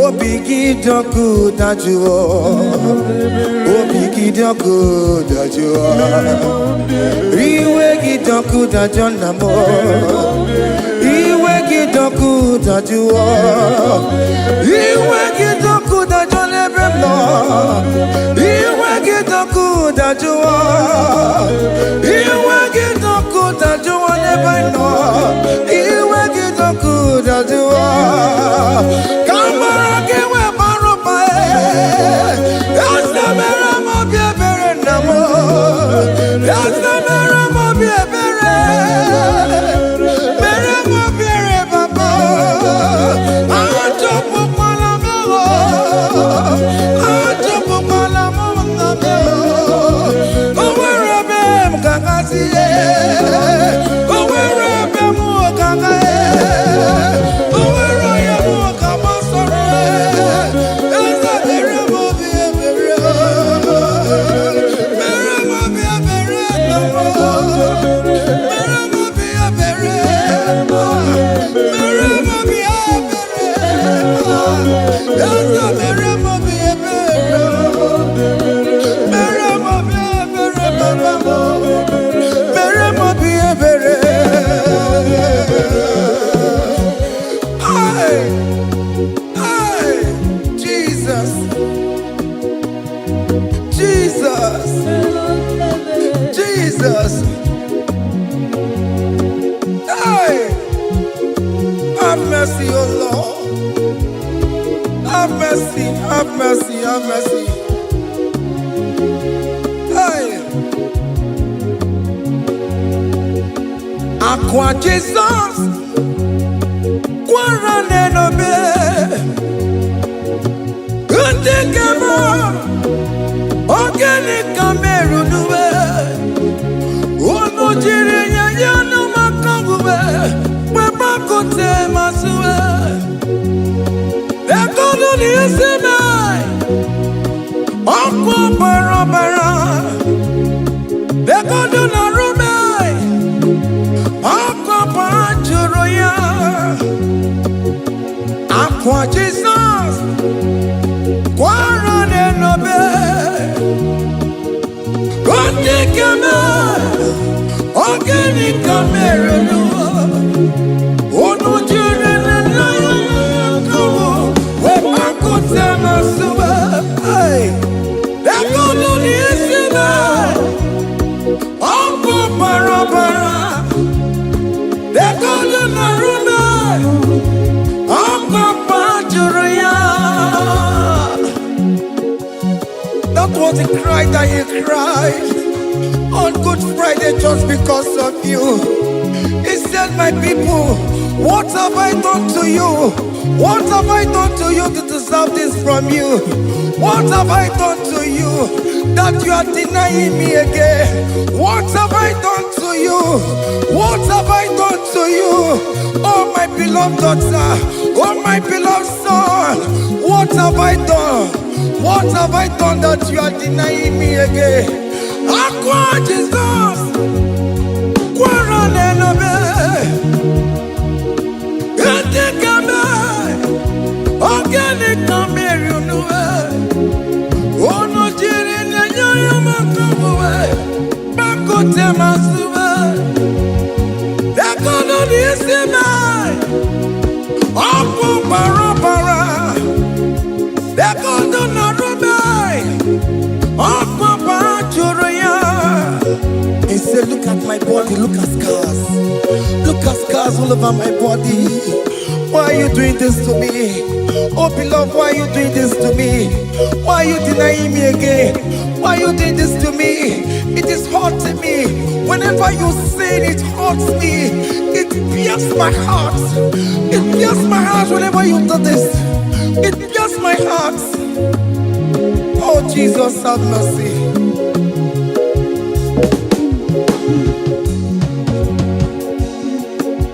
Obi gị dị ọkụ dajụọ. Obi gị dị ọkụ dajụọ. Iwe gị dị ọkụ dajụọ, nna m. Iwe gị dị ọkụ dajụọ. Iwe gị dị ọkụ dajụọ n'ebe m nọ. Iwe gị dị ọkụ dajụọ. Iwe gị dị ọkụ dajụọ n'ebe m nọ. Iwe gị dị ọkụ dajụọ. Ka amara gị wee bara ụba. Eze, mere m obi ebere, nna m. Eze, mere m obi ebere. Mere m obi ebere, papa. Achọpụkwala m o. Achọpụkwala m, nna m. O nwere ebe m ga-agazi. O nwere ebe m ga-aga. O nwere onye m ga-agbasoro. Eze, mere m obi ebere. Mere m obi ebere, nna m. Mere m obi ebere. Mere m obi ebere. Eze, mere m obi ebere. Mere m obi ebere, papa m. Mere m obi ebere. Hey, hey, Jesus, Jesus, Jesus. Hey, have mercy, O Lord. Have mercy, have mercy, have mercy. Hey. Akwa Jizọs kwara n'enobe ndị nke m, ogene ka merunuwe unu jiri nye ya maka omume wepakute masuwe ekolu n'isi me ọkụ bara bara ekodu na rume ọkụ bara jụrụ ya. Akwa Jizọs kwara n'enobe ndị keme, ogene ka mere n'ụwa unu jiri nne ya kọwụ wepakute masuwe ekolu n'isi me ọkụ bara bara ekolu na rume ọkụ jụrụ ya. That was the cry that he cried on Good Friday just because of you. He said, "My people, what have I done to you? What have I done to you to deserve this from you? What have I done to you that you are denying me again? What have I done to you? What have I done to you? Oh, my beloved daughter, oh, my beloved son, what have I done? What have I done that you are denying me again?" Akwa Jesus, kwara n'enobe, ndị keme, ogene ka mmeri unu unu jiri na-enye ya maka omume gbakọte masụme ekono n'isi me ọkụ bara bara ekono na rume ọkụ bara jụrụ ya. He said, "Look at my body, look at scars. Look at scars all over my body. Why are you doing this to me? Oh, beloved, why are you doing this to me? Why are you denying me again? Why are you doing this to me? It is hurting me. Whenever you sin, it hurts me. It pierces my heart. It pierces my heart whenever you do this. It pierces my heart." Oh, Jesus, have mercy.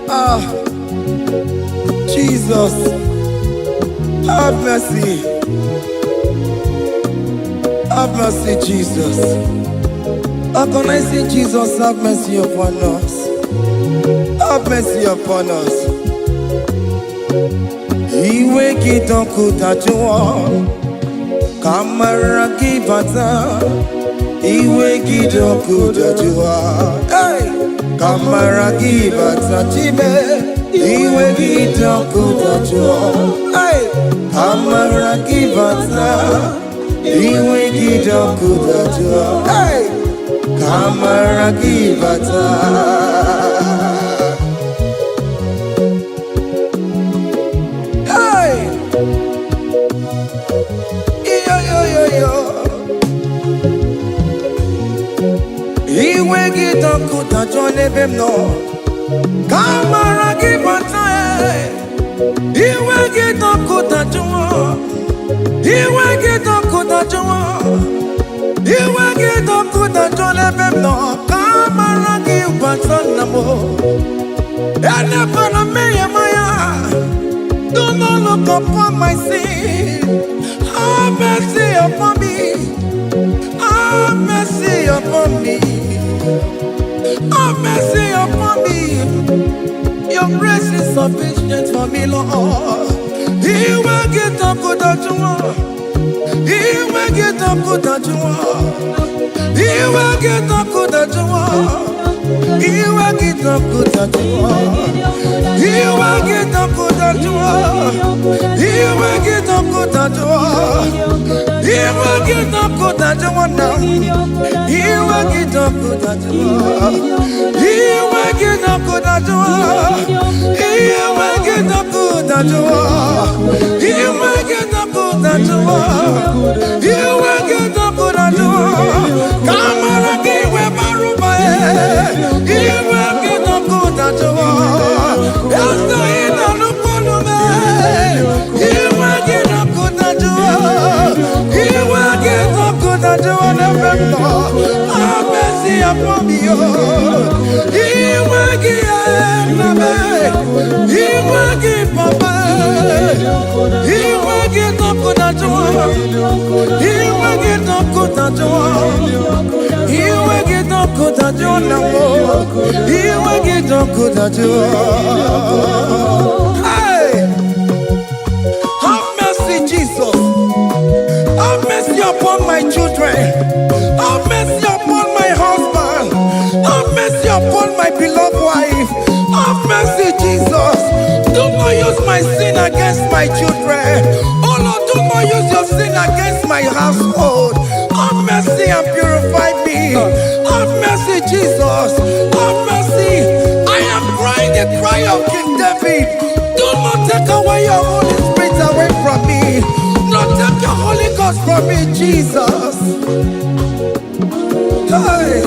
Ah, Jesus, have mercy. Have mercy, Jesus. Agonizing Jesus, have mercy upon us. Have mercy upon us. Iwe gị dị ọkụ dajụọ, ka amara gị bata. Iwe gị dị ọkụ dajụọ. Hey! Ka amara gị bata, Chime. Iwe gị dị ọkụ dajụọ. Hey! Ka amara gị bata. Iwe gị dị ọkụ dajụọ. Hey! Ka amara gị bata. Hey! Iyo yo yo yo. Iwe gị dị ọkụ dajụọ n'ebe m nọ. Ka amara gị bata. Eh. Iwe gị dị ọkụ dajụọ. Iwe gị dị ọkụ dajụọ. Iwe gị dị ọkụ dajụọ n'ebe m nọ. Ka amara gị bata, nna m. Elekwala mmehie m anya. Do not look upon my sin. Have mercy upon me. Have mercy upon me. Have mercy upon me. Your grace is sufficient for me, Lord. Iwe gị dị ọkụ dajụọ. Iwe gị dị ọkụ dajụọ. Iwe gị dị ọkụ dajụọ. Iwe gị dị ọkụ dajụọ. Iwe gị dị ọkụ dajụọ. Iwe gị dị ọkụ dajụọ. Iwe gị dị ọkụ dajụọ na m. Iwe gị dị ọkụ dajụọ. Iwe gị dị ọkụ dajụọ. Iwe gị dị ọkụ dajụọ. Iwe gị dị ọkụ dajụọ. Iwe gị dị ọkụ dajụọ. Ka amara gị wee bara ụba. Iwe gị dị ọkụ dajụọ. Eze ị na-anụkwu olu m. Iwe gị dị ọkụ dajụọ. Iwe gị dị ọkụ dajụọ n'ebe m nọ. Have mercy upon me, oh. Iwe gị, nna m. Iwe gị, papa. Iwe gị dị ọkụ dajụọ. Iwe gị dị ọkụ dajụọ. Iwe gị dị ọkụ dajụọ na m. Iwe gị dị ọkụ dajụọ. Hey! Have mercy, Jesus. Have mercy upon my children. Have mercy upon my husband. Have mercy upon my beloved wife. Have mercy, Jesus. Do not use my sin against my children. Oh Lord, do not use your sin against my household. Have mercy and purify me. Have mercy, Jesus. Have mercy. I am crying the cry of King David. Do not take away your Holy Spirit away from me. Not take your Holy Ghost from me, Jesus. Hey.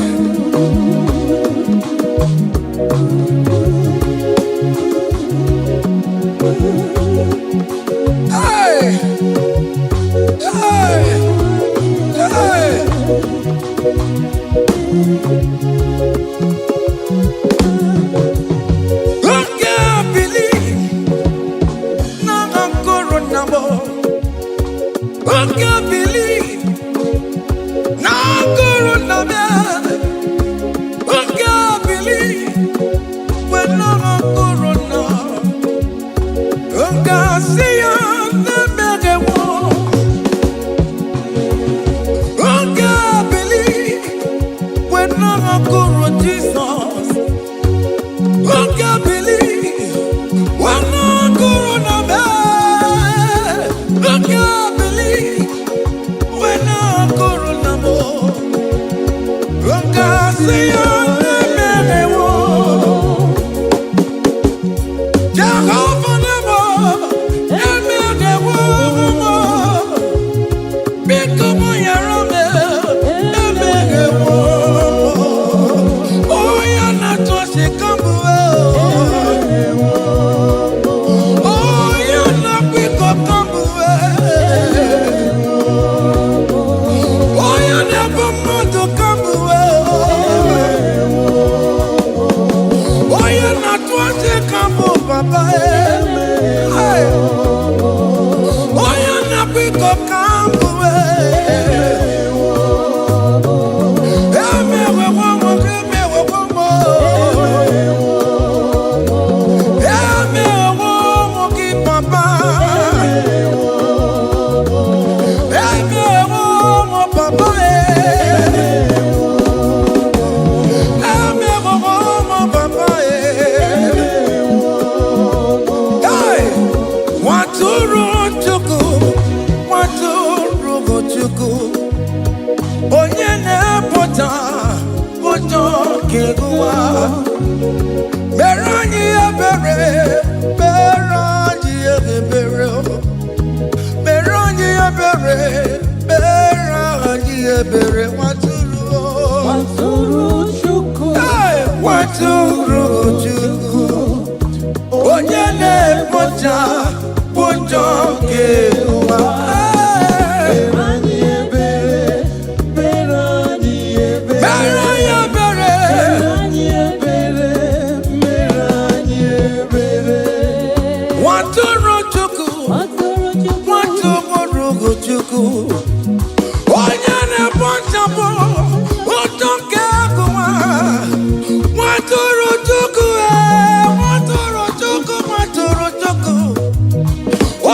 Hey. Hey. Hey. Oke bili na akụrụ na m. Oke bili na akụrụ na m. Oke bili wena akụrụ na. Oke asị ya na-emegewo. Oke bili wena akụrụ Jizọs. Oke bili wena akụrụ na m. Oke bili wena akụrụ na m. Oke asị ya na-emegewo. Jehova nemo emegewo m. Biko mụnyere m emegewo m. Onye na-atụ ọchị ka m bụ, onye na-akwa iko ka m bụ, onye na-ebu mmadụ ka m bụ, onye na-atụ ọchị ka m bụ, papa. Hey! Onye na-akwa iko ka m bụ. Emewewo m, emewewo m. Emewo m gị, papa. Chukwu, nwatụrụ Chukwu, onye na-epụta ụjọ nke ụwa. Mere anyị ebere, mere anyị ebere, mere anyị ebere, mere anyị ebere, nwatụrụ. Nwatụrụ Chukwu. Hey! Nwatụrụ Chukwu, onye na-ekpocha ụjọ nke ụwa. Hey! Mere anyị ebere, mere anyị ebere. Mere anyị ebere. Mere anyị ebere, mere anyị ebere. Nwatụrụ Chukwu, nwatụrụ Chukwu, onye na-ekpochapụ ụjọ nke ụwa. Nwatụrụ Chukwu, ee, nwatụrụ Chukwu, nwatụrụ Chukwu,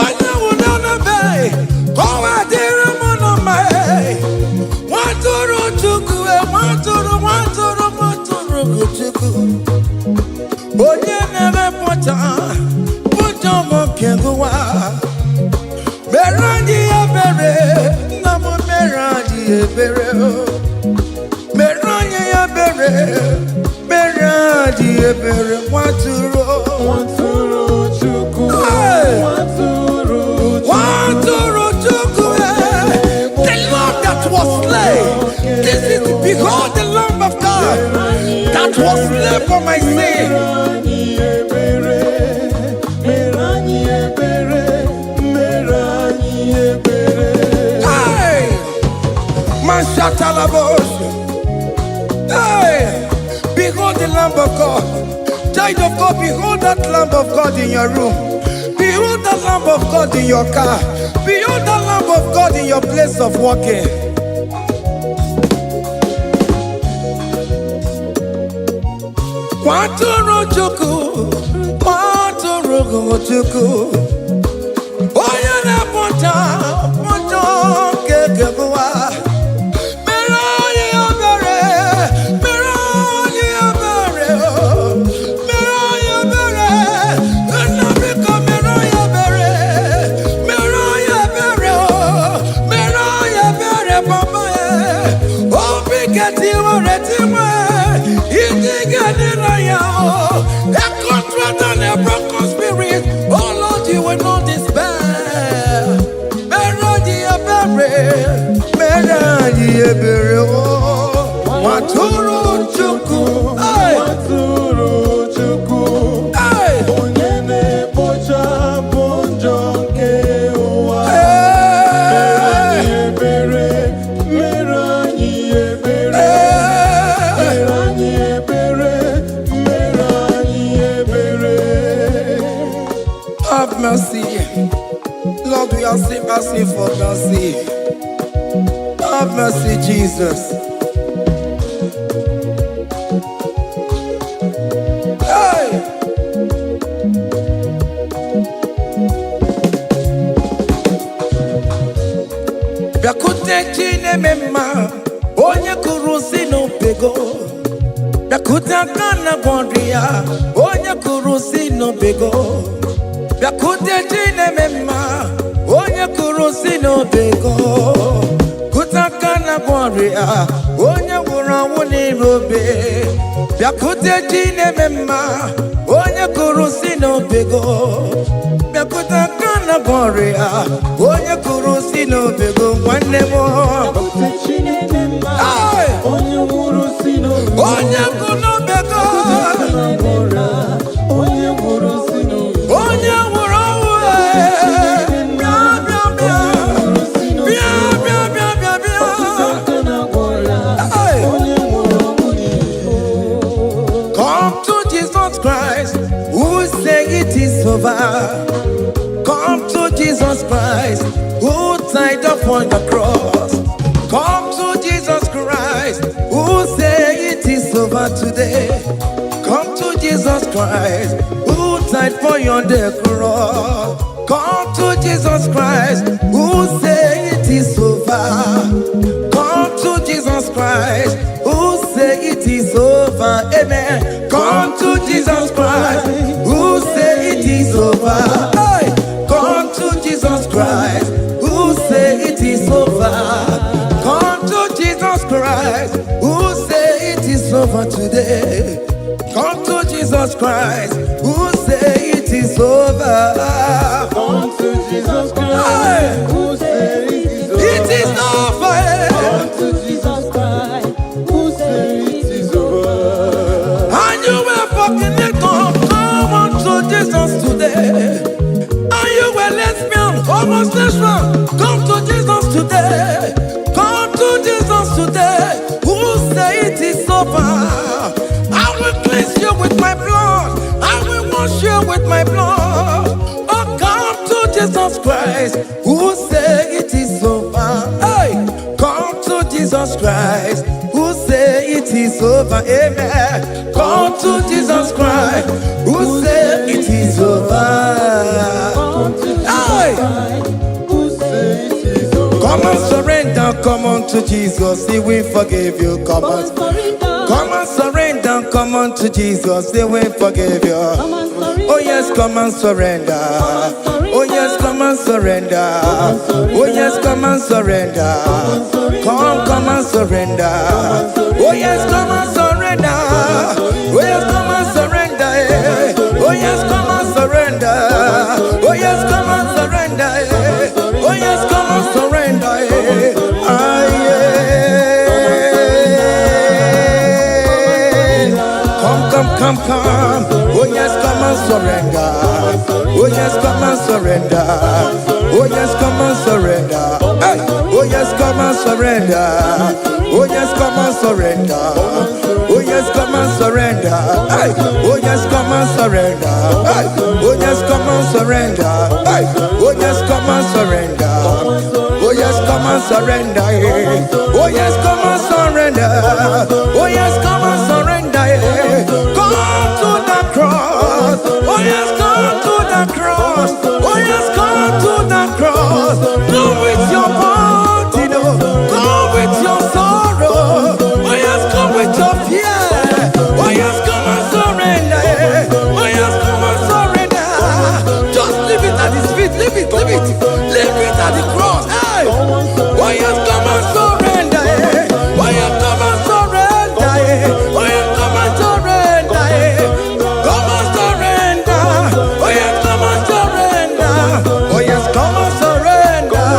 onye nwụrụ n'ebe ka ọ wee dịrị m na mma. Ee. Nwatụrụ Chukwu, ee, nwatụrụ, nwatụrụ, nwatụrụ Chukwu, onye na-emepụta ụjọ m nke ụwa. Mere anyị ebere, nna m, mere anyị ebere o. Mere anyị ebere, mere anyị ebere, nwatụrụ. Nwatụrụ Chukwu. Hey! Nwatụrụ Chukwu. Nwatụrụ Chukwu, eh, the Lamb that was slain. This is, behold the Lamb of God that was slain for my sin. Mere anyị ebere, mere anyị ebere, mere anyị ebere. Hey! Mashatalabos. Hey! Behold the Lamb of God. Child of God, behold that Lamb of God in your room. Behold the Lamb of God in your car. Behold the Lamb of God in your place of working. Nwatụrụ Chukwu, nwatụrụ Chukwu, onye na-ekpocha ụjọ nke ụwa. Mere anyị ebere, mere anyị ebere, mere anyị ebere, nna, biko mere anyị ebere, mere anyị ebere, mere anyị ebere, papa. Obi ketiwere tiwe, iji ga-adị na ya. A contrite and a broken spirit, oh Lord, you will not despair. Mere anyị ebere, mere anyị ebere o, nwatụrụ Chukwu. Hey! Nwatụrụ Chukwu. Hey! Onye na-ekpochapụ njọ nke ụwa. Hey! Ebere, mere anyị ebere. Hey! Mere anyị ebere, mere anyị ebere. Have mercy. Lord, we are still asking for mercy. Have mercy, Jesus. Hey! Bịakwute Chi na-eme mma, onye kụrụ si n'obego. Bịakwute aka na gwọrọ ya, onye kụrụ si n'obego. Bịakwute Chi na-eme mma, onye kụrụ si n'obego. Kute aka na gwọrọ ya, onye nwụrụ anwụ n'ime obe. Bịakwute Chi na-eme mma, onye kụrụ si n'obego. Bịakwute aka na gwọrọ ya, onye kụrụ si n'obego, nwanne m. Bịakwute Chi na-eme mma. Hey! Onye nwụrụ si n'obe. Onye kụ n'obego. Onye nwụrụ si n'obe. Onye nwụrụ ọnwụ, ee, bịa, bịa, bịa, bịa, bịa, bịa, bịa, bịa. Hey! Onye nwụrụ ọnwụ n'ihu. Come to Jesus Christ, who say it is over. Come to Jesus Christ, who died upon the cross. Come to Jesus Christ, who say it is over today. Come to Jesus Christ, who died for you on the cross. Come to Jesus Christ, who say it is over. Come to Jesus Christ, who say it is over. Amen. Come to Jesus Christ, who say it is over. Hey! Come to Jesus Christ. Christ, who say it is over. Come to Jesus Christ, who say it is over today. Come to Jesus Christ, who say it is over. Come to Jesus Hey! Christ, who say it is over. It is over. Come to Jesus Christ, who say it is over. And you were fornicator, come unto Jesus today. And you were lesbian, homosexual, come to Jesus today. Come to Jesus today. Who say it is over? I will cleanse you with my blood. I will wash you with my blood. Oh, come to Jesus Christ. Who say it is over? Hey, come to Jesus Christ. Who say it is over? Amen. Come to Jesus Christ. Who say it is over? Come to Jesus Hey! Christ, who say it is over. Come and surrender, come on to Jesus, He will forgive you. Come Come on, and surrender. come and surrender, come on to Jesus, He will forgive you. Come and surrender. Oh yes, come and surrender. Oh yes, come and surrender. Oh yes, come and surrender. Come, come and surrender. Oh yes, come and surrender. Oh yes, come and surrender. Eh. Oh yes, come and surrender. Oh yes, come and surrender. Eh. Oh yes, come and surrender. Eh. Ah, yeah. Come, come, come, come. Oh yes, come and surrender. Oh yes, come and surrender. Oh yes, come and surrender. Hey. Oh yes, come and surrender. Oh yes, come and surrender. Oh yes, come and surrender. Hey. Oh yes, come and surrender. Hey. Oh yes, come and surrender. Hey. Oh yes, come and surrender. Oh yes, come and surrender. Eh. Oh yes, come and surrender. Oh yes, come and surrender. Eh. Come to the cross. Oh yes, come to the cross. Oh yes, come to the cross. Come with your body, no. Come with your sorrow. Oh yes, come with your fear. Oh yes, come and surrender. Eh. Oh yes, come and surrender. Just leave it at His feet. Leave it, leave it, leave it at the cross. Hey. Oh yes, come and surrender. Eh. Oh yes, come and surrender. Eh. Oh yes, come and surrender. Eh. Come and surrender. Oh yes, come and surrender. Oh yes, come and surrender.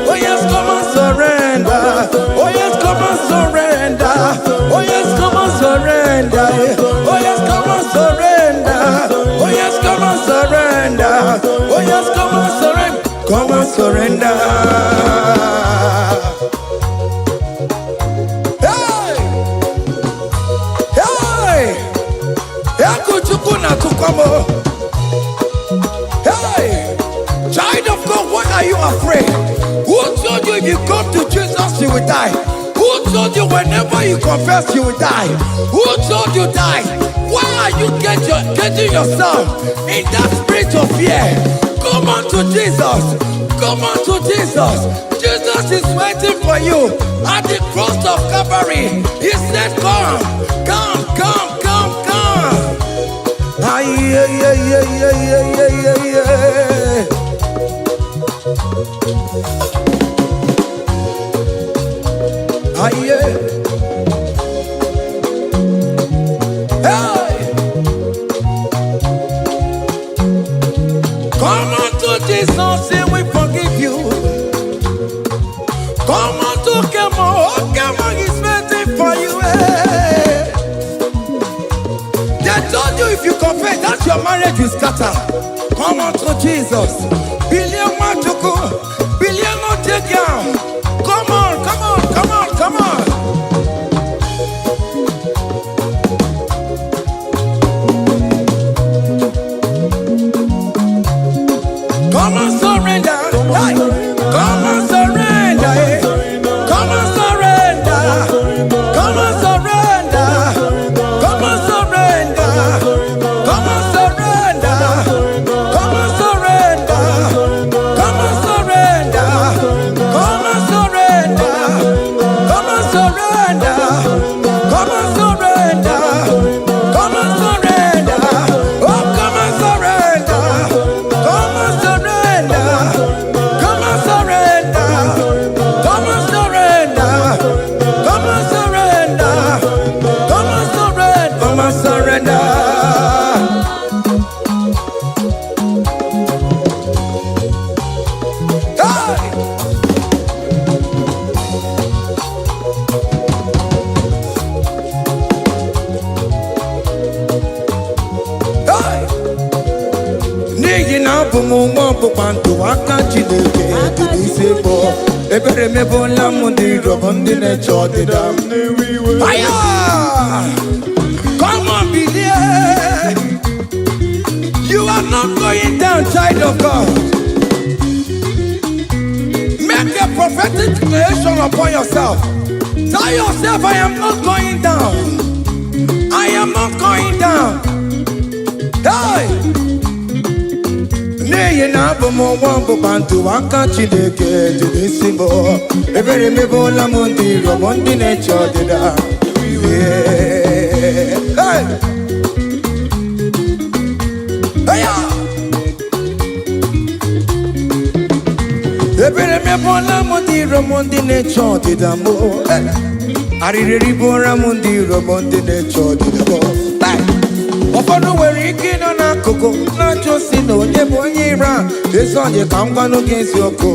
Oh yes, come and surrender. Oh yes, come and surrender. Oh yes, come and surrender. Eh. Oh yes, come and surrender. Oh yes, come and surrender. Oh yes, come and surrender. Come and surrender. Hey! Hey! Egwu na-atụkwa m o. Hey! Child of God, what are you afraid? Who told you if you come to Jesus, you will die? Who told you whenever you confess, you will die? Who told you die? Why are you getting yourself in that spirit of fear? Come unto Jesus. Come unto Jesus. Jesus is waiting for you at the cross of Calvary. He said, come, come, come, come, come. Ay, ay, ay, ay, ay, ay, ay, ay, ay. Ay, ay. Hey! Come unto Jesus, He will forgive you. Come unto Kemo, oh Kemo is waiting for you. Hey. They told you if you confess that your marriage will scatter. Come unto Jesus. Billion Matuku, billion not take down. Come on, come on, come on, come on. Come and surrender. Hey. Come and surrender. Eh. Come and surrender. Come and surrender. Come and surrender. Come and surrender. Come and surrender. Come and surrender. ọgbụgba ndụ aka Chineke dị n'isi mbụ. Ebere mebụla m ndị iro m ndị na-eche ọdịda m. Fire! Come on, bilie. You are not going down, child of God. Make a prophetic declaration upon yourself. Tell yourself, "I am not going down. I am not going down." Hey! N'ihi na abụ m nwa ọgbụgba ndụ aka Chineke dị n'isi m. Ebere mebụla m ndị iro m ndị na-eche ọdịda. Yeah. Hey! Hey! Ebere mebụla m ndị iro m ndị na-eche ọdịda m. Hey! Arịrị eribụra m ndị iro m ndị na-eche ọdịda m. Hey! Ụfọdụ nwere ike ịnọ n'akụkụ na-ajụ si na onye bụ onye iro a. Ezi onye ka m gwanụ gị eziokwu,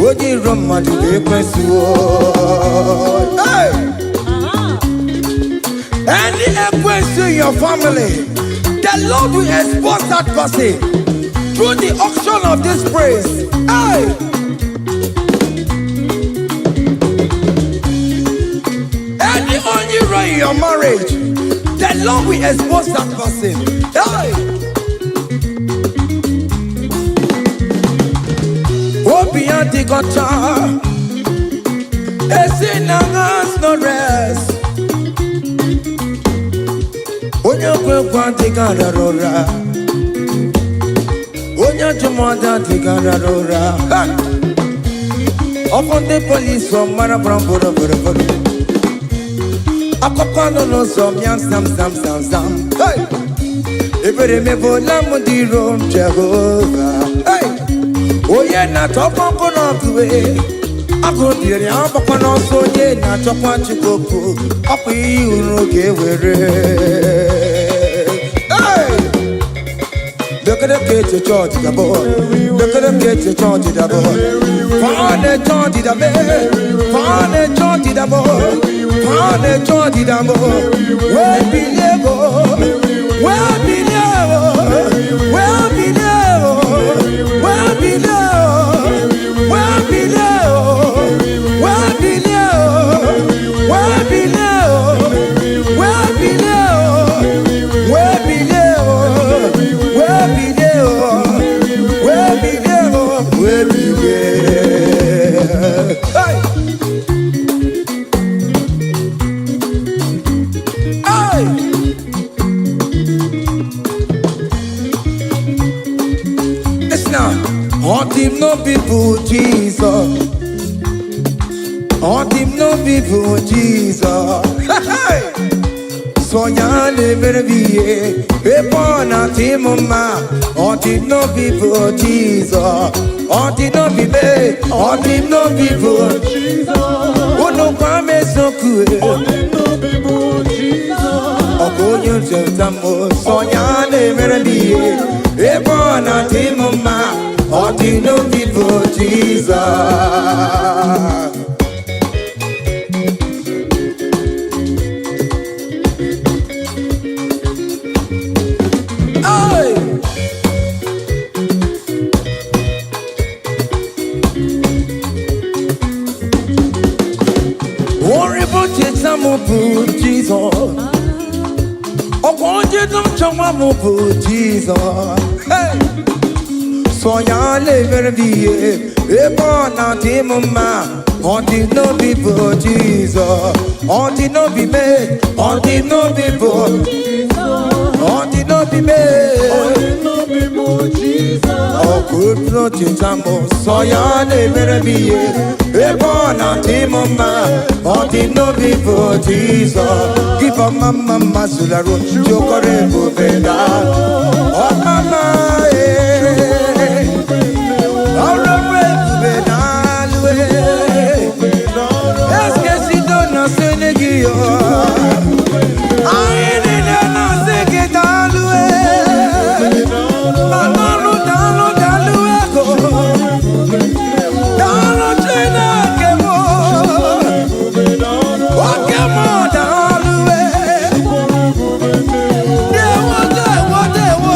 onye iro mmadụ bụ ekwensu. Hey! Any ekwensu in your family, the Lord will expose that person through the unction of this praise. Hey! Any onye iro in your marriage, the Lord will expose that person. Hey! Obi ya adịghị ọcha, esi na has no rest. Onye kwe ekwe adịghị arara ụra. Onye ajụmọdụ adịghị arara ụra. Ha! Ọfọ ndị polisi ọmara bụrụ bụrụ bụrụ bụrụ. Akụkọ nọ n'ụzọ mịam sam sam sam sam. Hey! Ebere mebụla m ndị iro m Jehova. Hey! Onye na-achọkwa nkụ n'ọkụ agụ biri agbakwa n'ọsọ, onye na-achọkwa Chukwu okwu ọkwa ihe uru ga-ewere. Hey! Lekere ka echiche ọdịda bụ, lekere ka echiche ọdịda bụ. Fa na-eche ọdịda mee, fa na-eche ọdịda bụ, fa na-eche ọdịda bụ. Wee bilie go, wee bilie o, wee bilie o, wee bilie o, wee bilie o, wee bilie o, wee bilie o, wee bilie o, wee bilie o, wee bilie o, wee bilie o, wee bilie. Hey! Hey! Listen now. Ọ dị m n'obi bụ Jizọs. Ọ dị m n'obi bụ Jizọs. Hey! Sọ ya na-emere m ihe ebe ọ na-adị m mma. Ọ dị m n'obi bụ Jizọs. Ọ dị n'obi mee, ọ dị m n'obi bụ unu gwa m eziokwu. Ọ bụ onye nzọpụta m, sọ ya na-emere m ihe ebe ọ na-adị m mma. Ọ dị n'obi bụ Jizọs. Hey! Orin bụ cheta m bụ Jizọs. Ọkwa onye nchọnwa m bụ Jizọs. Hey! Sọ ya na-emere m ihe ebe ọ na-adị m mma. Ọ dị n'obi bụ Jizọs. Ọ dị n'obi mee, ọ dị n'obi bụ, ọ dị n'obi mee. Ọkụ cheta m, sọ ya na-emere m ihe ebe ọ na-adị m mma. Ọ dị n'obi bụ Jizọs. Gịbọ mma mma mma zularụ jokọrọ ebube na ọmama ee ọrụ ebube na alụ eskesido na sene gị yo. Anyị niile na-asị gị daalụ ee. Daalụ, daalụ, daalụ ego. Daalụ Chineke m. Oke m daalụ ee. Dewo, dewo, dewo.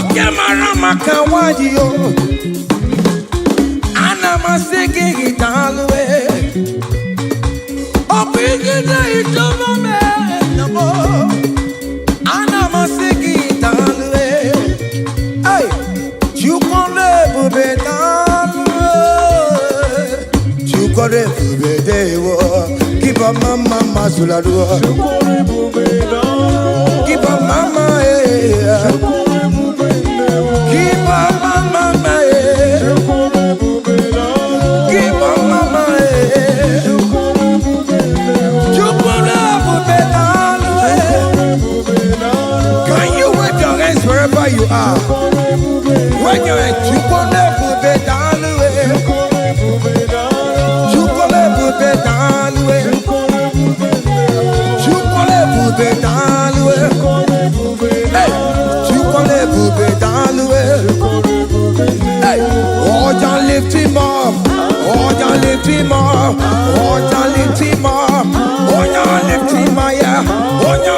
Nwoke mara maka nwanyị o. Ana m asị gị daalụ e. Ọ bụ igide ịchọba m enemo. Ana m asị gị daalụ e. Hey! Chukwu ọrụ ebube, daalụ e. Chukwu ọrụ ebube dewo. Give a mama mazularu. Give a mama eh. Give a mama eh. Give a mama eh. Chukwu ọrụ ebube, daalụ e. Can you wave your hands wherever you are? When you're in Chukwu ọrụ ebube, daalụ e. Chukwu ọrụ ebube, daalụ e. Chukwu ọrụ ebube, daalụ e. Hey! Chukwu ọrụ ebube, daalụ e. Hey! Ọja lift him up. Ọja lift him up. Ọja lift him up. Ọja lift him higher. Ọja